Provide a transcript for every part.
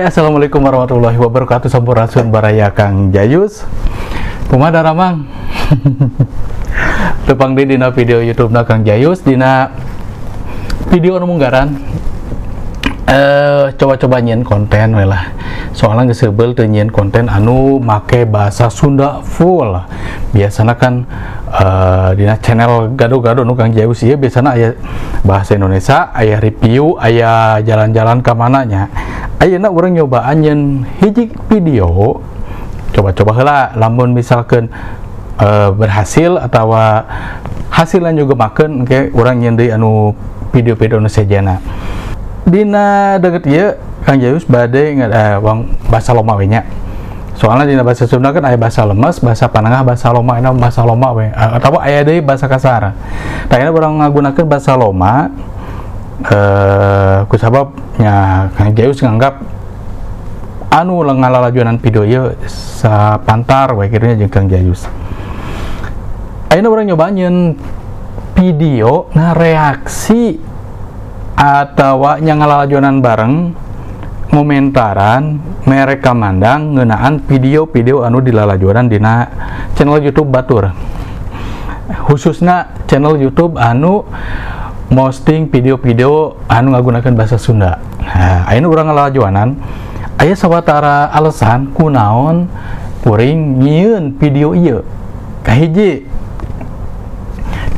Assalamualaikum warahmatullahi wabarakatuh. Sampurasun, baraya Kang Jayus. Kumaha daramang? Tepang di dina video YouTube na Kang Jayus. Dina video anu munggaran, coba-coba nyieun konten we lah, soalnya geus seubel teu nyieun konten anu make bahasa Sunda full. Biasana kan dina channel gado-gado nu Kang Jayus ieu biasana aya bahasa Indonesia, aya review, aya jalan-jalan ka mana nya. Ayeuna urang nyobaan nyieun hiji video, coba-coba heula. Lamun misalkan berhasil atau hasilnya juga makan, oke, urang nyieun deui anu video-video nu sejena. Dina deket ieu Kang Jayus bade wang bahasa Loma we nya, soalnya dina bahasa Sunda kan aya bahasa lemes, bahasa panengah, bahasa loma. Ini bahasa loma we atau aya deui bahasa kasar. Tah, ini urang ngagunakeun bahasa loma kusabab nya Kang Jayus nganggap anu ngalalajonan video ieu sapantar we kitu nya jeung Kang Jayus. Ayeuna urang nyoba nyieun video ngareaksi atau nya ngalalajonan bareng, ngomentaran, mere kamandang ngeunaan video-video anu dilalajonan dina channel YouTube batur, khususnya channel YouTube anu posting video-video anu ngagunakeun bahasa Sunda. Nah, ayeuna urang ngalalajonan aya sawatara alasan kunaon kuring nyieun video ieu. Kahiji,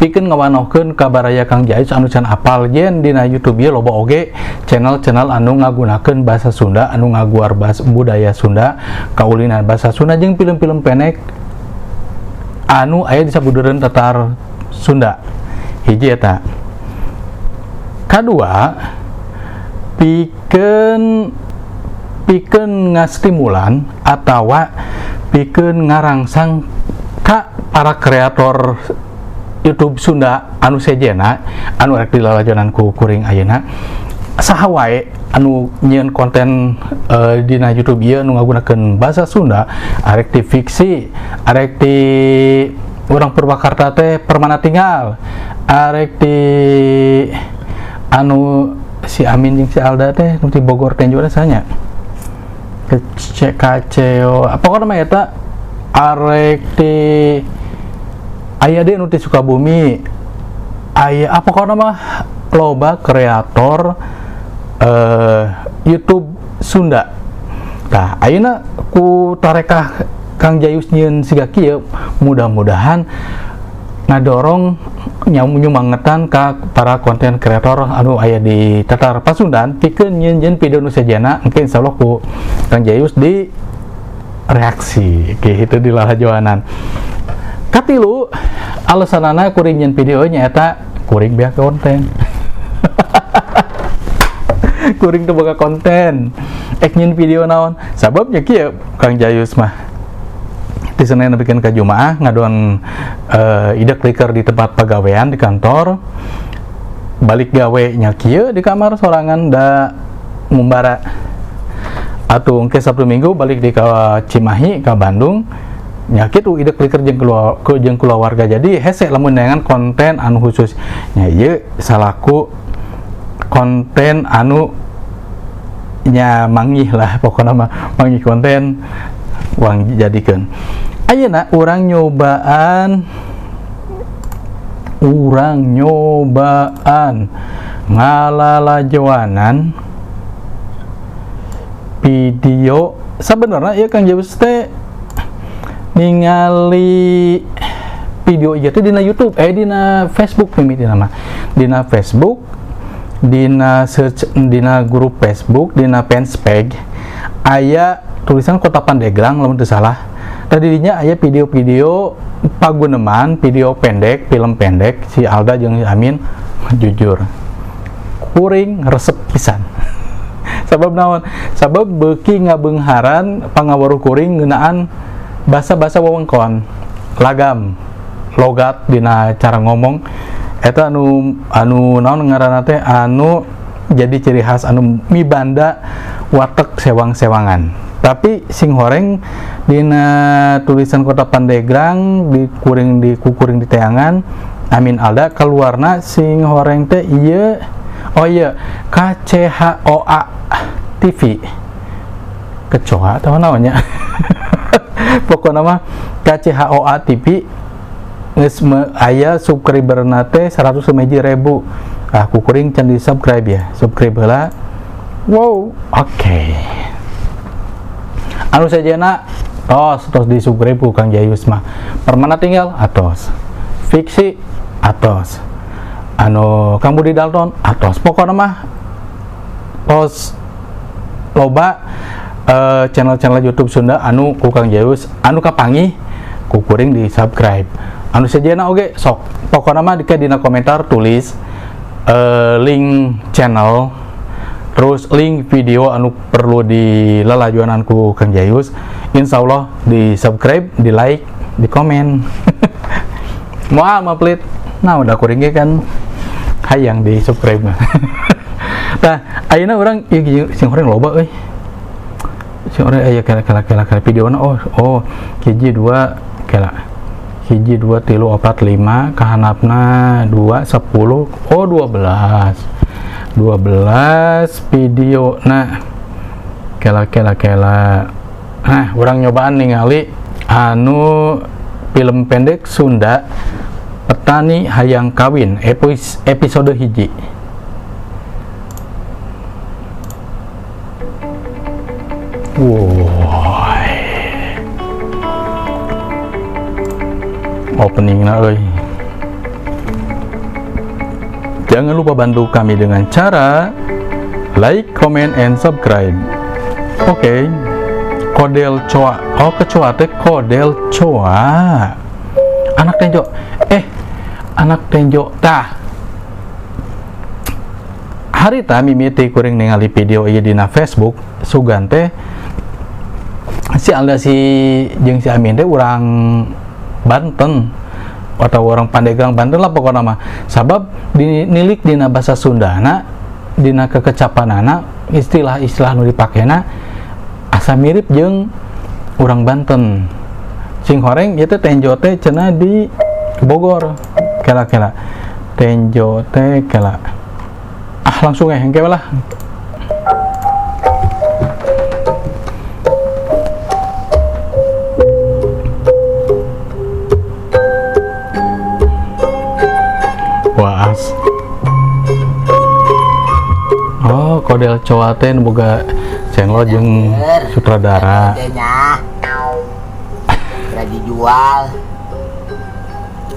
pikeun ngawanohkeun ka baraya Kang Jayus anu can apal yen dina YouTube ieu loba oge channel-channel anu ngagunakeun bahasa Sunda, anu ngaguar bahasa budaya Sunda, kaulinan bahasa Sunda, jeung film-film pendek anu aya di sabudureun tatar Sunda. Hiji eta. Kadua, pikeun pikeun ngastimulan atawa pikeun ngarangsang ka para kreator YouTube Sunda anu sejena anu rek dilalajonan ku kuring ayeuna. Saha wae anu nyieun konten dina YouTube ieu anu ngagunakeun bahasa Sunda, arek ti fiksi, arek ti urang Purwakarta teh Permana Tinggal, arek ti anu si Amin jeung si Alda teh nu ti Bogor teh juga sanya KCO apa kok namanya eta, arek ti aya deui nu ti Sukabumi, aya apa kok nama loba kreator YouTube Sunda. Tah, ayeuna ku tarekah Kang Jayus nyieun siga kieu, mudah-mudahan ngadorong nyumangetan ka para konten kreator anu aya di Tatar Pasundan pikeun nyieun video nu sejena. Engke insyaallah ku Kang Jayus di reaksi gitu di lalajoanan. Katilu, alasanana kuring nyieun video nyaeta kuring beak konten, kuring teu boga konten ek nyieun video naon. Sababnya kieu, Kang Jayus mah di Senin nepikeun ka Jumaah ngadon idek liker di tempat pagawean, di kantor. Balik gawe nya kieu di kamar sorangan da ngumbara. Atuh engke Sabtu Minggu balik di ka Cimahi, ka Bandung nya kitu, idek liker jeung keluar jeung keluarga. Jadi hese lamun neangan konten anu khusus nya. Ieu salaku konten anu nya manggih lah, pokoknya mah manggih konten urang jadikeun. Ayeuna urang nyobaan ngalalajoanan video. Sebenarnya ya Kang Jayus teh ningali video ieu teh dina YouTube, dina Facebook mimitina mah, dina Facebook, dina search dina grup Facebook, dina fanspage aya tulisan Kota Pandeglang lamun teu salah. Tadi dinya aya video-video paguneman, video pendek, film pendek si Alda jeung si Amin. Jujur kuring resep pisan. Sabab naon? Sabab beuki ngabeungharan pangaweruh kuring ngeunaan basa-basa wewengkon, lagam, logat dina cara ngomong eta anu anu naon ngaranna teh, anu jadi ciri khas, anu mibanda watek sewang-sewangan. Tapi sing horeng dina tulisan Kota Pandeglang di kuring di kukuring di teangan Amin Alda keluarna sing horeng teh ieu. Oh iya, KCHOA TV. Kecoa atau naonnya. Pokokna mah KCHOA TV geus aya subscriberna teh 101.000. Ah, ku kuring can di subscribe ya. Subscribe heula. Wow, oke. Okay. Anu sejena tos tos di subscribe ku Kang Jayus mah. Permana tinggal atos. Fiksi atos. Anu Kang Budi Dalton atos. Pokokna mah tos loba channel-channel YouTube Sunda anu ku Kang Jayus anu kapanggih ku kuring di subscribe. Anu sejena oge sok. Pokokna mah dina komentar tulis link channel, terus link video anu perlu dilalajuanan ku Kang Jayus. Insya Allah di subscribe, di like, di komen. Moal mah pelit. Nah udah kuring ge kan hayang di subscribe mah. Nah ayeuna urang ieu sing horeng loba euy. Sing horeng aya kela-kela videona oh hiji dua kela. Hiji 2 3 4 5 kahanapna 2 10 oh 12 12 video. Nah kela. Nah urang nyobaan ningali anu film pendek Sunda Petani Hayang Kawin episode hiji. Wow, openingna euy. Jangan lupa bantu kami dengan cara like, comment, and subscribe. Oke, okay. Kodel Coa. Oh, kecoa teh Kodel Coa. Anak Tenjo. Anak Tenjo tah. Harita mimiti kuring ningali video ieu dina Facebook sugan teh si Alda si jeung si Amin teh urang Banten atau orang Pandeglang Banten lah pokokna mah. Sabab dinilik dina bahasa Sundana, dina kekecapanana, istilah-istilah nu dipakena asa mirip jeung urang Banten. Sing horeng ieu teh Tenjo teh cenah di Bogor. Kela-kela. Tenjo teh kela. Ah langsung engke lah. Waas. Oh, Kodel Coa teh boga channel jeung sutradara. Kira dijual.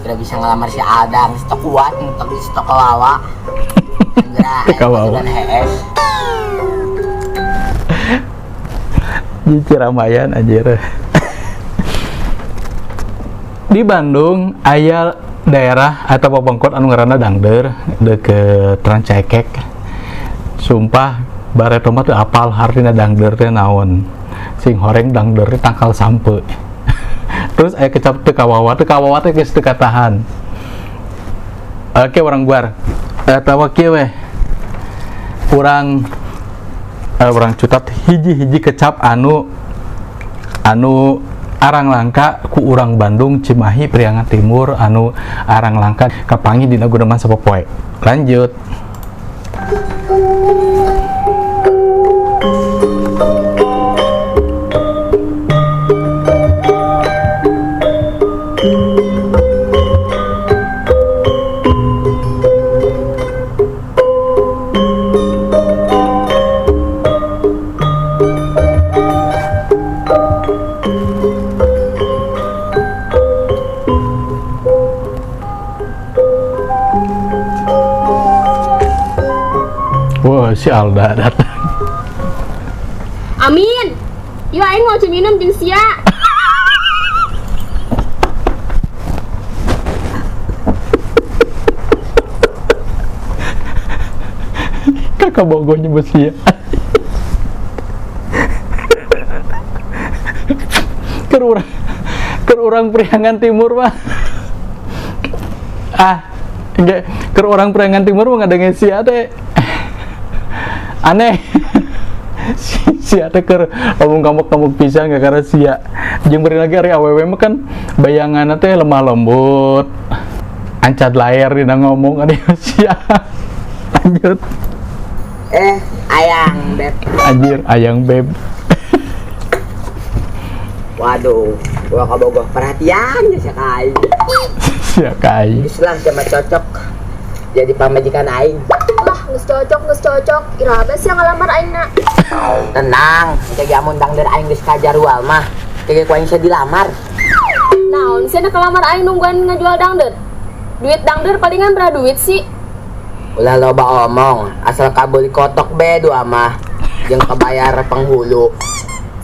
Kira bisa ngelamar si Adang, stok kuat, entok di stok kawawa. Kawawa. Di Ciramayan anjir. Di Bandung aya daerah atau wewengkon anu ngaranna Dangdeur deket Rancakek. Sumpah bareto mah teu apal hartina Dangdeur teh naon. Sing horeng Dangdeur teh tangkal sampe. Terus aya kecap teu kawawa teh geus teu katahan. Oke urang guar. Atawa kieu weh. Urang cutat hiji-hiji kecap anu arang langka ku urang Bandung, Cimahi, Priangan Timur anu arang langka kapanggih dina guneman sapopoe. Lanjut. Wah, si Alda datang. Amin. Yuk aing mau minum jeung sia. Kakak bogoh nyebut sia. Keur urang Priangan Timur mah. Ah, enggak, keur urang Priangan Timur mah ngadenge sia teh. Aneh. Sia teh keur ngomong kamuk-kamuk pisan gara-gara sia. Jeung beri lagi ari awewe mah kan bayanganna teh lemah lembut. Ancat layar dina ngomong ari sia. Lanjut. Ayang beb. Anjir, ayang beb. Waduh, gua kabogoh perhatian ya ka aing. Sia ka aing. Geus lah sama cocok jadi pamajikan aing. Wah, geus cocok, geus cocok. Iraha sia ngalamar aing na. Tenang, engke ge amun dangder aing geus kajarual mah. Engke ku aing sia dilamar. Naon sia nak ngalamar aing nungguan ngajual dangder? Duit dangder palingan berapa duit sih? Ulah loba omong, asal kabeli kotok be dua mah. Jeung kebayar penghulu.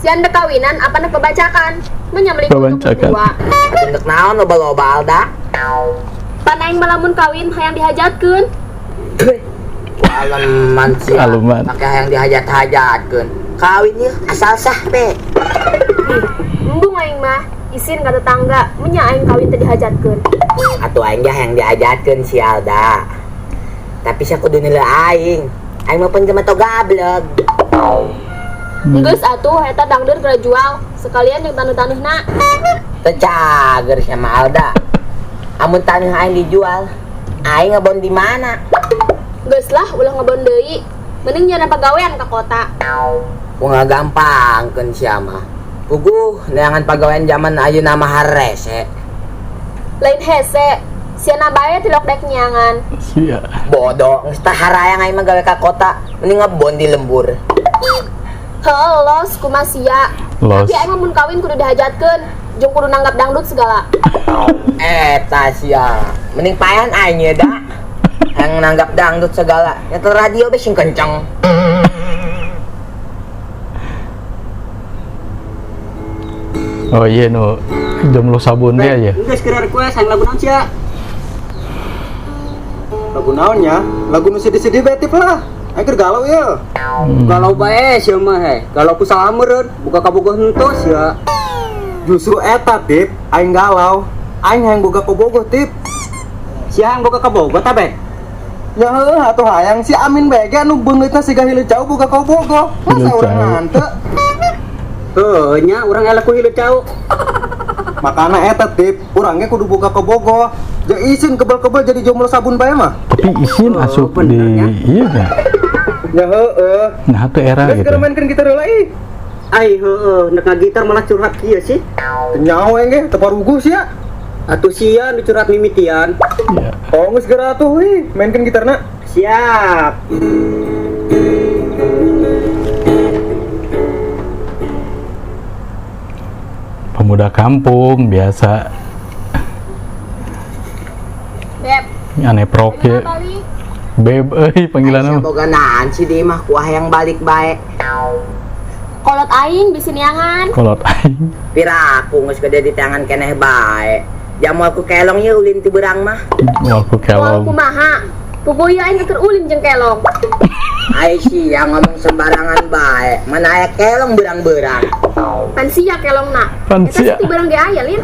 Sian dek kawinan apa nek bebacakan? Menyamli Bebacakan. Dua. Atuh ndek naon loba-loba Alda? Pan aing malamun kawin hayang dihajatkeun. Aleman sih. Aleman. Pakai hayang dihajat-hajatkeun. Kawin yeuh asal sah be. Ih, embung aing mah isin ka tetangga, menya aing kawin teu dihajatkeun. Atuh aing ge hayang dihajatkeun si Alda. Tapi sia kudu nilai aing. Aing mah pan jelema gablek. Geus atuh eta dangder geura jual, sekalian jeung taneuh-taneuhna. Teu cager sama Alda. Amun taneuh aing dijual, aing ngebon di mana? Geus lah ulah ngebon deui. Mending nyana pagawean ka kota. Ku ngagampangkeun sia mah. Puguh neangan pagawean zaman ayeuna mah harese. Lain hese, siana bae tilok dek nyangan. Sia. Bodoh, geus tah harayang aing mah gawe ka kota, mending ngebon di lembur. Heuh, los kumaha sia. Los. Tapi aing mah mun kawin kudu dihajatkeun, jeung kudu nanggap dangdut segala. Eta sia, mending payan aing ye da. Yang nanggap dangdut segala, nyetel radio be sing kenceng. Oh iya nu jomblo sabun dia ya. Geus keur request hayang lagu naon sia? Lagu naon nya? Lagu nu sedih-sedih bae tip lah. Aing keur galau ya. Galau bae sia mah he. Galau ku salameureun, buka kabogoh henteu sia. Justru eta tip, aing galau. Aing hayang boga kabogoh tip. Sia hayang boga kabogoh ta be? Ya heuh atuh hayang si Amin bae ge anu beungeutna siga hileut jauh boga kabogoh. Masa Hileut urang jauh. hanteu? Heuh nya urang eleh ku hileut jauh. Makana eta tip, urang ge kudu boga kabogoh. Ja isin kebel-kebel jadi jomblo sabun bae mah. Tapi isin Oh, asup di bener nya. iya nya. Ya heueuh. Nah teu era Geus gitu. keur mainkeun gitar heula ih. Ai heueuh nek ngagitar malah curhat kieu sih. Teu nyaho aing ge teu paruguh sia. Atuh sia nu curhat mimitian. Iya. Oh geus geura atuh ih, mainkeun gitarna. Siap. Pemuda kampung biasa Beb, aneh prok ayo ya. balik. Beb euy panggilanna Sia mah. boga naon sih di mah ku hayang balik bae. Kolot aing bisi neangan. Kolot aing. Piraku geus gede di tangan keneh bae. Jamu aku kelong ye ulin ti beurang mah. Moal ku Moal kelong. kumaha? Puguh ieu aing keur ulin jeung kelong. Ai sia ngomong sembarangan bae. Mana aya kelong beurang-beurang. Pan sia kelongna. Pan Eta sia. ti beurang ge aya lin.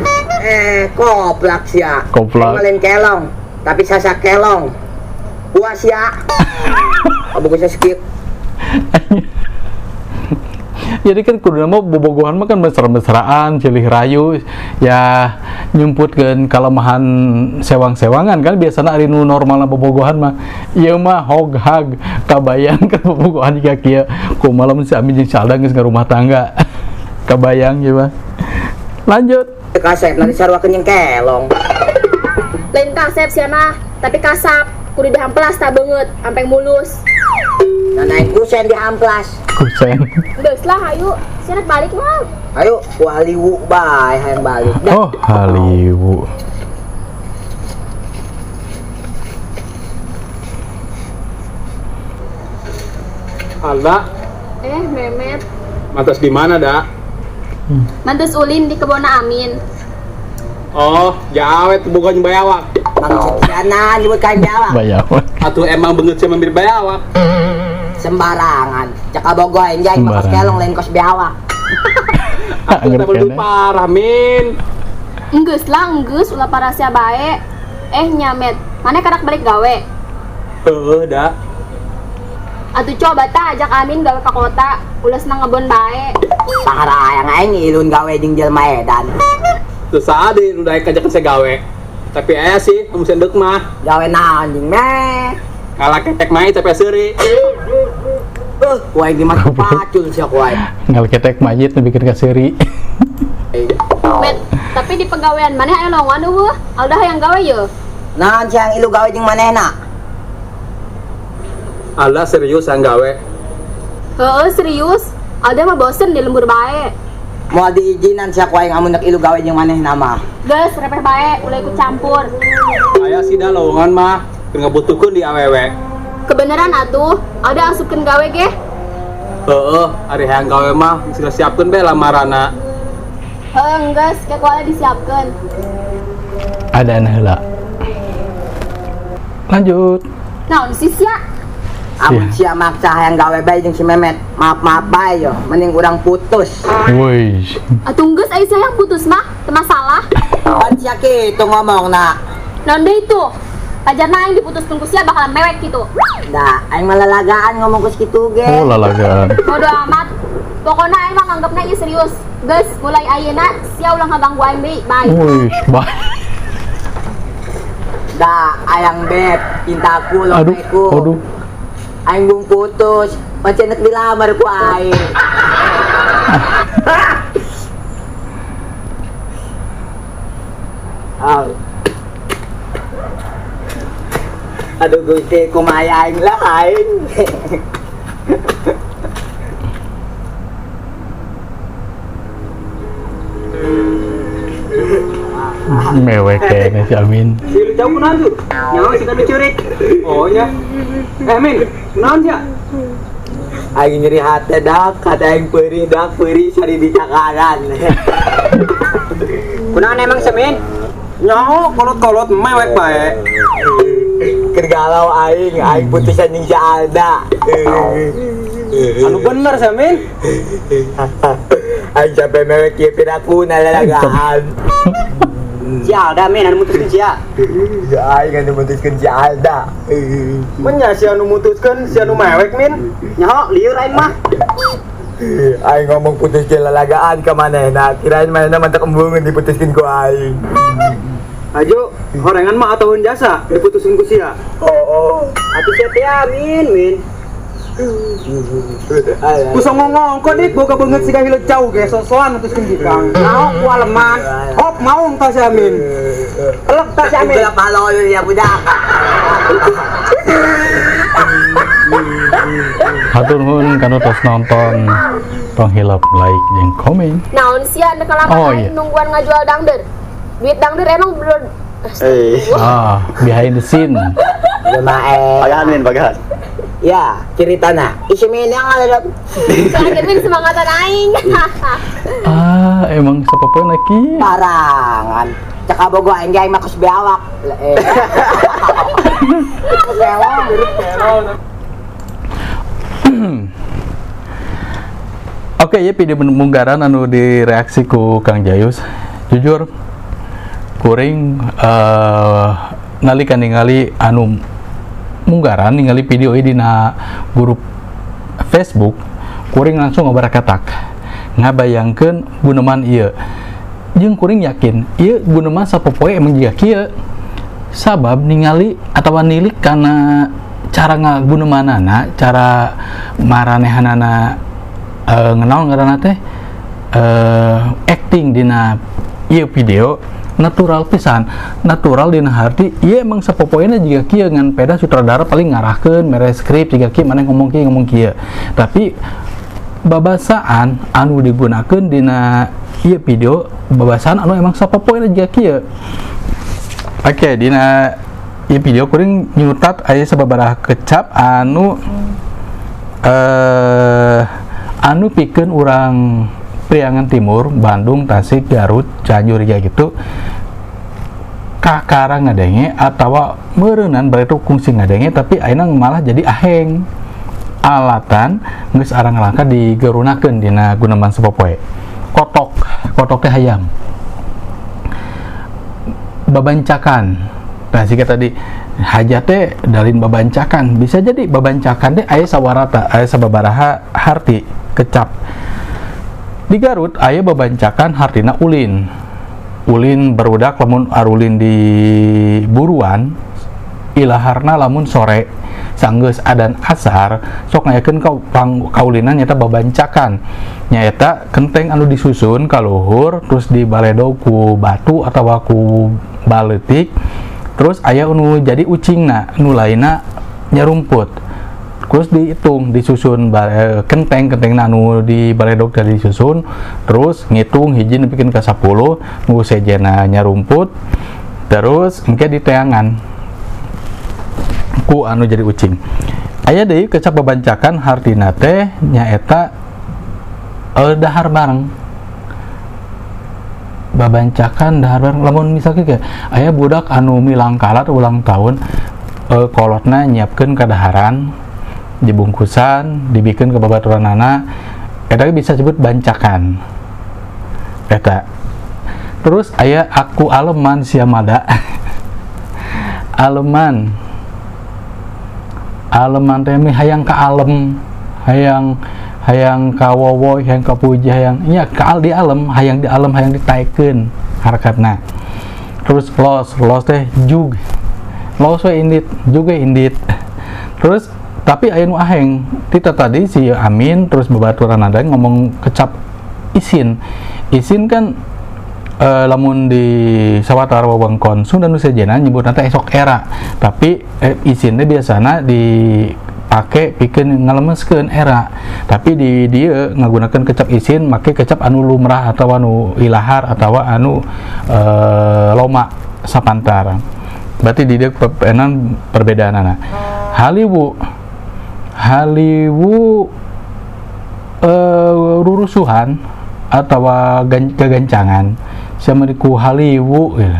Koplak sia. Koplak. Aing mah lain kelong, tapi sasa kelong. Puas sia. Kamu bisa skip. Jadi kan kudu mah bobogohan mah kan mesra-mesraan, silih rayu, ya nyumputkeun kalemahan sewang-sewangan kan biasana ari nu normalna bobogohan mah ieu mah hog hag kabayang kan bobogohan jiga kieu kumaha lamun si Amin jeung si Alda geus ngarumah tangga. Kabayang ieu mah. Lanjut. Kasep nanti sarua jeung kelong. Lain kasep sia mah, tapi kasap. Kudu dihamplas tah beungeut, ampe mulus. Nah, naik kusen dihamplas. Kusen. Geus lah ayo, sia rek balik mah. Ayo, ku haliwu bae hayang balik. Dah. Oh, haliwu. Alda, Memet. mantas di mana, Da? Mantas ulin di kebon Amin. Oh, jawet bukan bayawak. Mang Setiana nyebut kan Jawa. Bayawak. Atuh emang beungeut sia mirip bayawak. Sembarangan. Cek kabogoh aing mah kos Sembarangan. kelong lain kos biawak. Atuh Angger eta lebih kene. parah, Min. Enggeus lah, enggeus ulah parasia bae. Nyamet, mana karak balik gawe? Heueuh, Da. Atuh coba ta ajak Amin gawe ka kota, ulah senang ngebon bae. Pahara ayang aing ilun gawe jeung jelema edan. Teu saha deui nu daek ajakeun saya gawe. Tapi aya sih, amun sendek mah. Gawe naon jeung meh. Kalah ketek mah tapi seuri. Ku aing di mah pacul sia ku aing. Ngal ketek mayit nu bikin ka seuri. Met, tapi di pegawaian maneh aya lowongan euweuh? Alda hayang gawe ye. Naon sia yang ilu gawe jeung manehna? Alda serius yang gawe. Heeh, serius. Alda mah bosen di lembur bae. Moal diizinan sia ku aing amun rek ilu gawe jeung manehna mah. Geus repeh bae, ulah ikut campur. Aya sih dah lowongan mah, keur ngabutuhkeun di awewe. Kebeneran atuh, Alda asupkeun gawe ge. Heeh, ari hayang gawe mah geus siapkeun bae lamaranna. Heeh, geus, ke ku Alda disiapkeun. Ada heula. Lanjut. Naon sih sia? Amun sia maksa hayang gawe bae jeung si Memet, maaf-maaf bae yo, mending urang putus. Woi. Atuh geus ai sia yang putus mah, teu masalah. Pan sia kitu ngomongna. Naon deui tuh? Pajarna aing diputuskeun ku sia bakalan mewek gitu. Dah, aing mah lalagaan ngomong geus kitu ge. Oh, lalagaan. Bodo amat. Pokoknya aing mah nganggepna ieu serius. Geus, mulai ayeuna sia ulah ngaganggu aing deui. Bye. Wih, bye. Dah, ayang beb, cintaku, Aduh, lopeku. aduh. Aing bung putus, pancen nek dilamar ku aing. Au. Aduh Gusti, kumaha aing lah aing. Mewek kayaknya si Amin. Si lu jauh kunaon tuh? Nyawa si kanu curik. Oh nya. Eh Min, kunaon sia? Aing nyeri hate dak, kata aing perih dak, perih sari dicakaran. Kunaon emang semin? Nyaho kolot-kolot mewek bae. Keur galau aing, aing putusan jeung si Alda. Anu bener sih Min. Aing sampai mewek ieu pirakuna lalagaan. Si Alda min anu mutuskeun sia. Ya aing anu mutuskeun si Alda. Menya si anu mutuskeun si anu mewek Min. Nyaho lieur aing mah. Aing ngomong putus ke lalagaan ka manehna, kirain manehna mantak embungeun diputuskeun ku aing. Ajo, horengan mah ataupun jasa diputusin ku sia. Oh, oh. Atuh sia teh Min, Min. Ku ngongong kok dik boga beungeut siga hileut jauh ge sosoan mutuskeun jikang. Nyaho ku aleman. Hop maung ta si Amin. Elek ta si Amin. Gelap halo ya budak. Hatur nuhun kanu tos nonton. Tong hilap like jeung komen. Naon sia anu kalamar Oh, aing iya. nungguan ngajual dangder. Duit dangder emang belum. Ah, behind the scene. Lumae. Pagahan Min, pagahan. Ya, ceritana. Isi min yang ada. Soalnya min semangatan aing. Ah, emang sapopoe lagi. Barangan. Cek abogo aing ge aing mah kus beawak. Eh. Kus beawak. Oke, ya video munggaran anu direaksi ku Kang Jayus. Jujur kuring nalika ningali anu munggaran ningali video ini dina grup Facebook, kuring langsung ngabarakatak ngabayangkeun guneman ieu. Jeung kuring yakin ieu guneman sapopoe emang jiga kieu. Sabab ningali atawa nilik kana cara ngagunemanana, cara maranehanana ngenaon ngaranna teh acting dina ieu video natural pisan, natural dina harti ieu emang sapopoena jiga kieu, ngan peda sutradara paling ngarahkeun mere skrip jiga kieu, maneh ngomong kieu ngomong kieu, tapi babasaan anu digunakeun dina ieu video babasaan anu emang sapopoena jiga kieu. Oke, dina ieu video kuring nyutat aya sababaraha kecap anu anu pikeun urang Priangan Timur, Bandung, Tasik, Garut, Cianjur ya gitu. Kakara ngadenge atawa meureunan bari kungsi ngadenge tapi ayeuna malah jadi aheng. Alatan geus arang langka digerunakeun dina guneman sapopoe. Kotok, kotok teh hayam. Babancakan. Nah, jika tadi hajat teh dalin babancakan, bisa jadi babancakan teh aya sawarata, aya sababaraha harti kecap. Di Garut aya babancakan hartina ulin. Ulin barudak lamun arulin di buruan ilaharna lamun sore. Sanggeus adan asar sok ngayakeun ka kaulinan nyaeta babancakan, nyaeta kenteng anu disusun ka luhur terus dibaledog ku batu atawa ku baletik, terus aya nu jadi ucingna, nu lainna nyarumput. Terus dihitung, disusun kenteng-kenteng anu di baledog tadi disusun, terus ngitung hiji nepikeun ka 10, nu sejena nyarumput, terus engke diteangan ku anu jadi ucing. Aya deui kecap babancakan hartina teh nyaeta dahar bareng. Babancakan dahar bareng lamun misalkan kayak aya budak anu milangkalat ulang tahun, kolotna nyiapkeun kadaharan dibungkusan, dibikeun ke babaturanana, eta bisa disebut bancakan. Eta. Terus aya aku aleman siamada. Aleman. Aleman teh mi hayang ka alem, hayang hayang ka wowoy, hayang ka puji, hayang nya ka di alem, hayang di alem, hayang ditaekeun harakatna. Terus los, los teh jug. Los we indit, juga indit. Terus tapi aya nu aheng, tita tadi si Amin terus babaturan ada ngomong kecap isin. Isin kan lamun di sawatara wewengkon Sunda nu sejenna nyebutna teh esok era, tapi isin teh biasana dipake pikeun ngalemeskeun era, tapi di dieu ngagunakeun kecap isin make kecap anu lumrah atawa anu ilahar atawa anu loma sapantar. Berarti di dieu pepenan perbedaanana. Haliwu, haliwu rurusuhan atau kegancangan, sama ku haliwu gitu.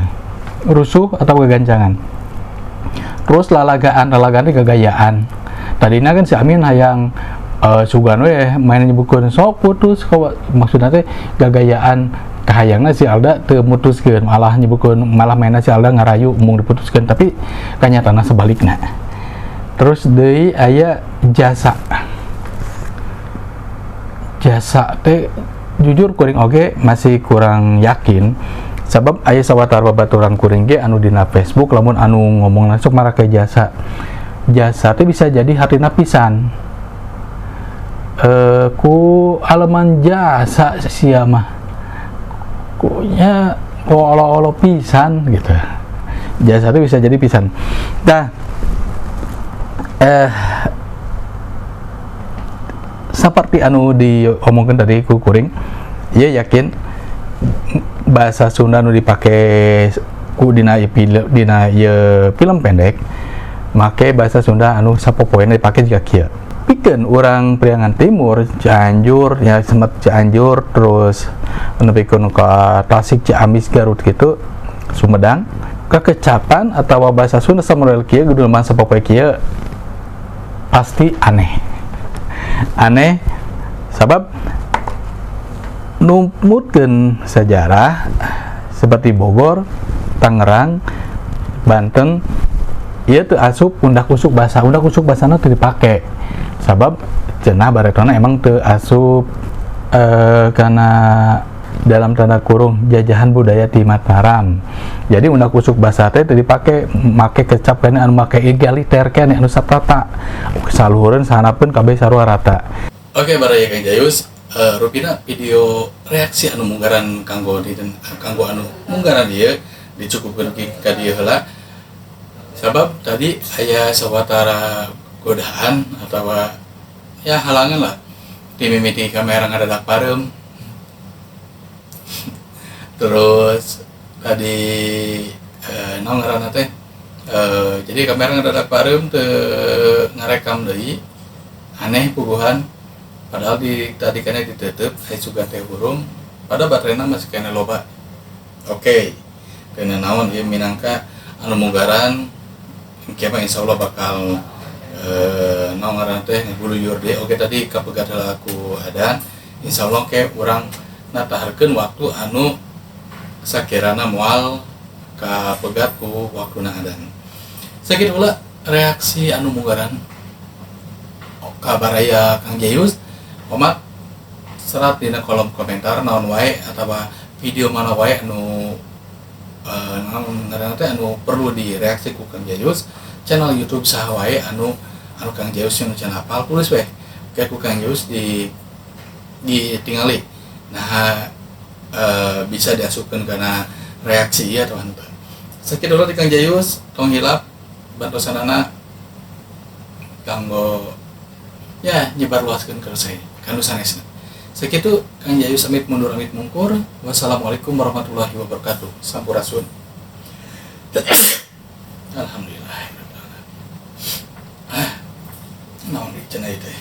Rusuh atau kegancangan. Terus lalagaan, lalagaan itu kegayaan. Tadinya kan si Amin hayang sugan we main nyebutkeun sok putus, kok maksudna teh gagayaan kahayangna si Alda teu mutuskeun, malah nyebutkeun, malah mainna si Alda ngarayu mung diputuskeun, tapi kanyatana sebalikna. Terus deui aya jasa. Jasa teh jujur kuring oge masih kurang yakin, sabab aya sawatara babaturan kuring ge anu dina Facebook lamun anu ngomong langsung marake jasa. Jasa teh bisa jadi hartina pisan. Ku aleman jasa sia mah. Kunya ku olo-olo pisan gitu. Jasa teh bisa jadi pisan. Dah seperti anu diomongkan tadi ku kuring, ya yakin bahasa Sunda anu dipake ku dina dina ieu film pendek make bahasa Sunda anu sapopoena dipake jiga kieu. Pikeun urang Priangan Timur, Cianjur, ya Semet Cianjur, terus nepikeun ka Tasik, Ciamis, Garut gitu, Sumedang, kekecapan atau bahasa Sunda samodel kieu kudu mah sapopoe kieu pasti aneh. Aneh sabab numutkeun sejarah seperti Bogor, Tangerang, Banten ieu teu asup undak usuk bahasa, undak usuk bahasana teu dipake. Sabab cenah baretona emang teu asup karena dalam tanda kurung jajahan budaya di Mataram. Jadi undak usuk bahasa teh teu dipake, make kecap keneh anu make egaliter keneh anu saprata. Saluhureun sahanapeun kabeh sarua rata. Oke, baraya Kang Jayus, rupina video reaksi anu munggaran kanggo dinten kanggo anu munggaran ieu dicukupkeun ka dieu heula. Sabab tadi aya sawatara godaan atawa ya halangan lah di mimiti kamera ngadadak pareum. Terus tadi naon ngaranna teh, jadi kamera ngadadak pareum teu ngarekam deui, aneh puguhan, padahal di tadi kana ditutup aya sugan teh hurung, padahal baterainya masih kena loba. Oke, kena naon ieu minangka anu munggaran engke mah insyaallah bakal naon ngaranna teh ngaguluyur deui. Oke, tadi kapegat heula ku adan, insyaallah ke urang nataharkeun waktu anu sakirana moal kapegat ku waktuna adan. Sakitu heula reaksi anu munggaran kabaraya Kang Jayus. Omat serat dina kolom komentar naon wae atawa video mana wae anu naon ngaranna teh anu perlu direaksi ku Kang Jayus, channel YouTube saha wae anu Anu Kang Jayus yang can hafal tulis weh kayak ku Kang Jayus di ditingali. Nah, bisa diasupkan karena reaksi iya atau henteu. Sakitu dulu di Kang Jayus, tong hilap bantosanana kanggo ya nyebar luaskan ke saya kanu sanesna. Sakitu Kang Jayus amit mundur amit mungkur. Wassalamualaikum warahmatullahi wabarakatuh. Sampurasun. Alhamdulillah. Ah, naon di cenah teh.